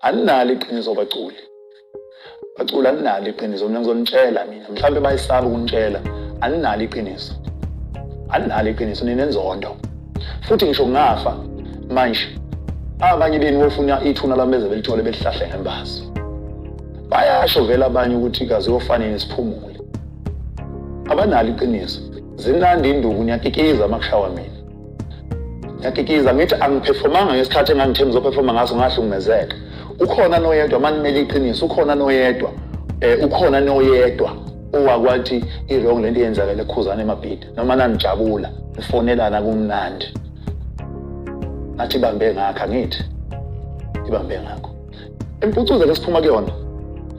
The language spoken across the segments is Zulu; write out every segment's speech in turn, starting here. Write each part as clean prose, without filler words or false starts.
Aninalo iqiniso baculi. Baculi aninalo iqiniso, mina ngizonitshela mina. Mhlawumbe bayisaba ukunitshela. Aninalo iqiniso. Aninalo iqiniso ninenzondo. Futhi ngisho kungafa manje abanye benu bofuna ithuna lami beze belithole belihlahle ngembazo. Bayasho vele abanye ukuthi kaze uyofanele siphumule. Abanalo iqiniso. Zimnandi induku niyakikiza makushawa mina. Ngiyakikiza ngithi angiphefomanga ngesikhathi engangithe ngizophefoma ngaso ngahlukumezeka. Ukhona noyedwa manimele iqiniso, ukhona noyedwa ukhona noyedwa owakwathi i-wrong lento eyenzakele eKhuzani eMabhida noma nanijabula nifonelana kumnandi. Ngathi ibambe ngakho angithi ibambe ngakho. Impucuzo lesiphuma kuyona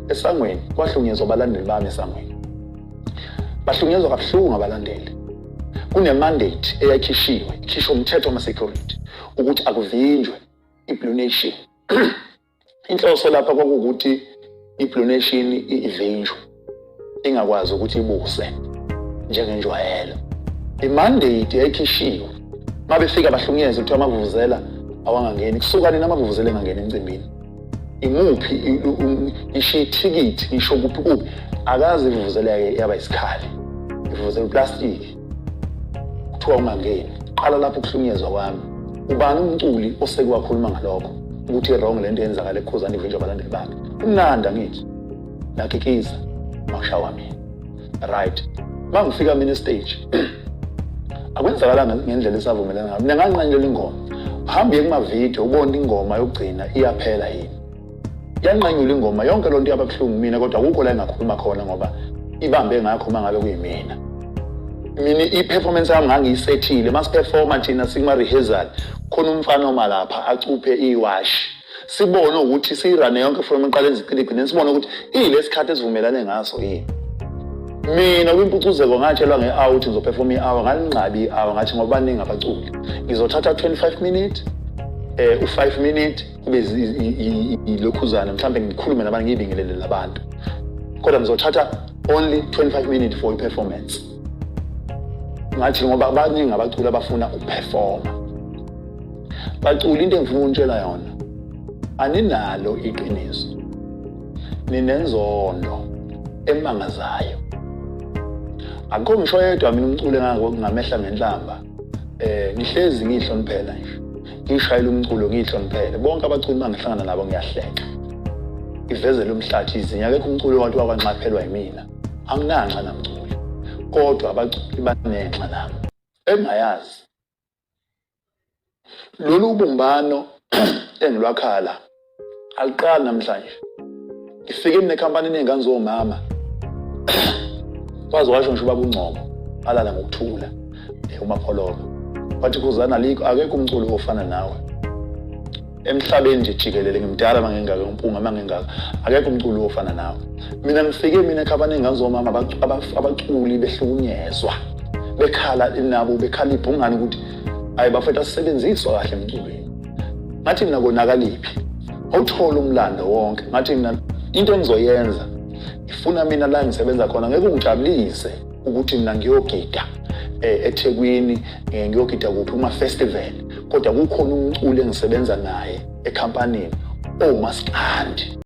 esangweni kwahlunyezwa abalandeli bami esangweni. Bahlunyezwa kabuhlungu abalandeli. Kune-mandate eyayikhishiwe, ikhishwa umthetho wama-security ukuthi akuvinjwe i-Blue Nation. Inhloso lapha kwakuwukuthi i-Blue Nation ivinjwe, ingakwazi ukuthi ibuse njengenjwayelo. I-mandate yayikhishiwe. Uma befika bahlukunyezwe kuthiwa amavuvuzela awangangeni. Kusuka nini amavuvuzela engangeni emcimbini? Imuphi ngisho ithikithi ngisho kuphi kuphi akaze ivuvuzela yake yaba isikhali. Ivuvuzela uplastiki. Kuthiwa ungangeni. Qala lapho ukuhlukunyezwa kwami. Ubani umculi oseke wakhuluma ngalokho ukuthi i-wrong lento eyenzakala eKhuzani ivinjwa abalandeli bakhe? Kumnandi angithi. Nakikiza makushawa mina. Right. Mangifika mina stage akwenzakalanga ngendlela esavumelana ngayo. Mina nganqanyelwa ingoma. Hamba uye kuma-video ubone ingoma yokugcina iyaphela yini. Yanqanyulwa ingoma yonke loo nto yaba buhlungu mina kodwa akukho la engakhuluma khona ngoba ibambe ngakho uma ngabe kuyimina. Mina i-performance yami ngangiyisethile masiperforma thina sikuma-rehearsal khona umfana oma lapha acuphe iwashi. Sibone ukuthi siyirane yonke from eqaleni zigcine igcine sibone ukuthi iyilesikhathi esivumelane ngaso yini. Mina kwimpucuzeko ngatshelwa nge-out ngizoperforma i-hour ngalinqabi i-hour ngathi ngoba baningi abaculi ngizothatha 25 minute u-5 minute kube ilokhuzana mhlawumbe ngikhulume nabantu ngiyibingelele labantu kodwa ngizothatha only 25 minutes for i-performance. Ngathi ngoba baningi abaculi abafuna ukuperforma. Baculi into engifuna ukunitshela yona aninalo iqiniso. Ninenzondo emangazayo. Akukho ngisho yedwa mina umculo engangamehla ngenhlamba. Ngihlezi ngihloniphela nje. Ngishayela umculo ngihloniphele. Bonke abaculi mangihlangana nabo ngiyahleka. Ivezele umhlathi izinyo akekho umculo wathi wakwanxaphelwa yimina. Anginanxa namculi. Kodwa abaculi banenxa nami. Engayazi. Lolu ubumbano engilwakhala aliqali namhlanje. Ngifike mina ekhampanini yey'ngane zomama. Waze washo ngisho ubaba uNgcobo alala ngokuthula uMapholoba. Wathi Khuzani alikho akekho umculi ofana nawe. Emhlabeni nje jikelele ngimdala mangingaka ngimpunga mangingaka akekho umculi ofana nawe. Mina ngifike mina ekhampanini yey'ngane zomama abaculi behlukunyezwa. Bekhala nabo bekhala ibhungane ukuthi hayi bafethu asisebenziswa kahle emculweni. Ngathi mina konakaliphi? Awuthola umlando wonke. Ngathi mina into engizoyenza ifuna mina la ngisebenza khona ngeke ungijabulise ukuthi mina ngiyogida eThekwini ngiyogida kuphi kuma festival kodwa kukhona umculi engisebenza naye ekhampanini omaskandi.